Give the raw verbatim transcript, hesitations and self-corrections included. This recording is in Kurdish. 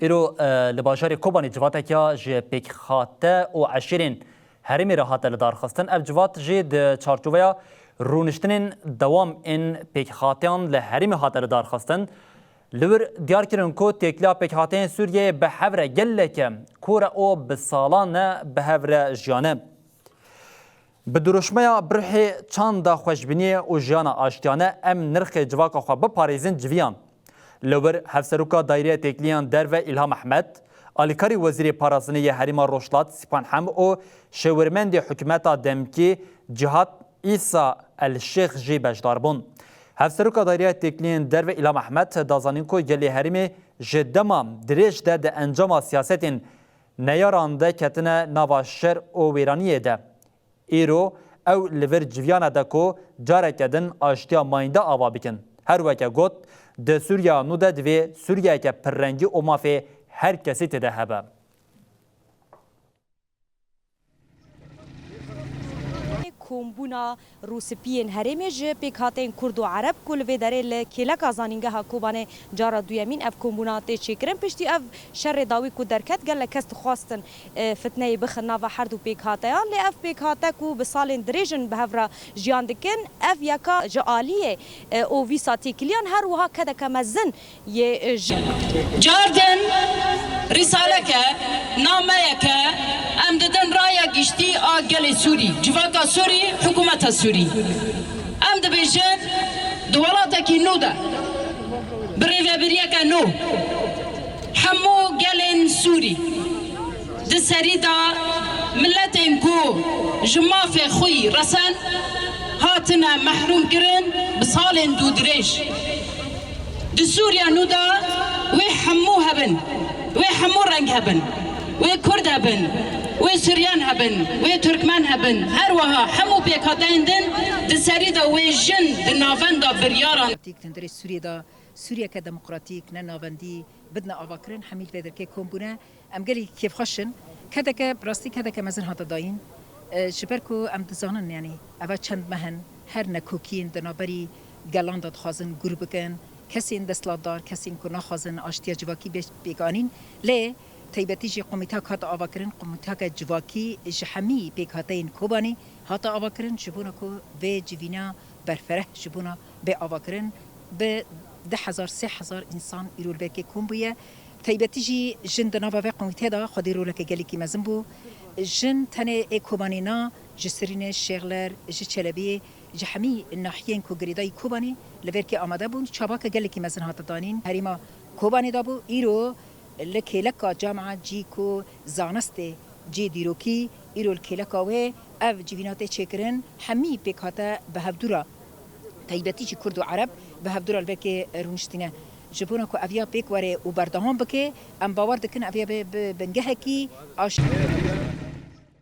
Îro, e, li bajarê Kobanê civatek ya ji pêkxate û eşîrên herêmê re hate lidarxistin. Ev civat jî di çarçoveya rûniştinên dewam ên pêkhateyan li herêmê hate lidarxistin. Li wir diyar kirin ku têkiliya pêkhateyên Sûriyeyê bi hev re gelek e kûr e û bi salan e bi hev re jiyane. Bi dirûşmeya birhê çanda xweşbîniyê û jiyana aştiyane em nirxê civaka xwe biparêzin civiyan. Li wir Hevseroka Daîreya Têkiliyên Derve Îlham Ehmed, alîkarî Wezîrê Parastinê yê Herêma Rojhilat Sîpan Hem û şêwirmendê hikûmeta demkî Cihat Îsa El Şêx jî beşdar bûn. Hevseroka Daîreya Têkiliyên Derve Îlham Ehmed da zanîn ku gelê herêmê ji dema dirêj de di encama siyasetên neyaran de ketine nava şer û wêraniyê de. Îro ew li vir civiyane de ku careke din aştiya mayînde ava bikin. Her weke got, di Sûriya nû de divê Sûriyeyeke pirrengî û mafê her kesî tê de hebe. Kombûna Rûspiyên herêmê ji pêkhateyên Kurd û Ereb ku li vê derê li kêleka zanîngeha Kobanê cara duyemîn ev kombûna tê çêkirin. Piştî ev şerê dawî ku derket, gelek kes dixwastin, e, fitneyê bixin nava her du pêkhateyan. Lê ev pêkhate ku bi salên dirêj in bi hev re jiyan dikin, ev yeka ji aliyê, e, û vîsa têkiliyan her wiha kedeke mezin yê, e, ji Cardin rîsaleke, nameyeke em didin raya giştî a gelê Sûrî, civaka Sûrî, hikûmeta Sûrî. Em dibêjin di welatekî nû de, bi rêvebiriyeke nû, hemû gelên Sûrî di serî de miletên ku ji mafê xwe yî resen hatine mehrûm kirin bi salên dûdirêj. Di Sûriya nû de wê hemû hebin, wê hemû reng hebin, wê Kurd hebin, wê Suryan hebin, wê Turkmen hebin, her wiha hemû pêkhateyên din di serî de wê jin di navenda biryaran. Demokratîk, di hundirê Sûriyê de Sûriyeke demokratîk, ne navendî, bidine avakirin, hemî li vê derkê kom bûne. Em gelî kêfxweş in. Kedeke, bi rastî kedeke mezin hate dayîn. E, ji ber ku em dizanin, yanî, eva çend meh in, her nekokiyên di navberî gelan de dixwazin gûr bikin, kesên desthilatdar, kesên ku naxwazin aştiya civakî bê pêkanîn. Lê taybetî jî komîteyek hate avakirin, komîteyeke civakî ji hemî pêkhateyên Kobanê hate avakirin, ji bona ku vê civîna berfereh ji bona bê avakirin, bi du hezar, sê hezar însan îro li vê derkê kom bûye. Taybetî jî jin di nava vê komîteyê de xwedî roleke gelekî mezin bû. Jin tenê ê Kobanê na, ji Sirînê, Şêxler, ji Çelebiyê, ji hemî nahiyên ku girêdayî Kobanê li vê derkê amade bûn. Çavake gelekî mezin hate danîn. Herêma Kobanê de bû. Îro li kêleka camia cî ku zanistê cê dîrokî, îro li kêleka wê ev civîna tê çêkirin, hemî pêkhate bi hevdû re, taybetî jî Kurd û Ereb bi hevdû re li vê derkê rûniştîne. Ji bona ku ev ya pêk were û berdewam bike, em bawer dikin ev ya bi, bi bingehekî aş-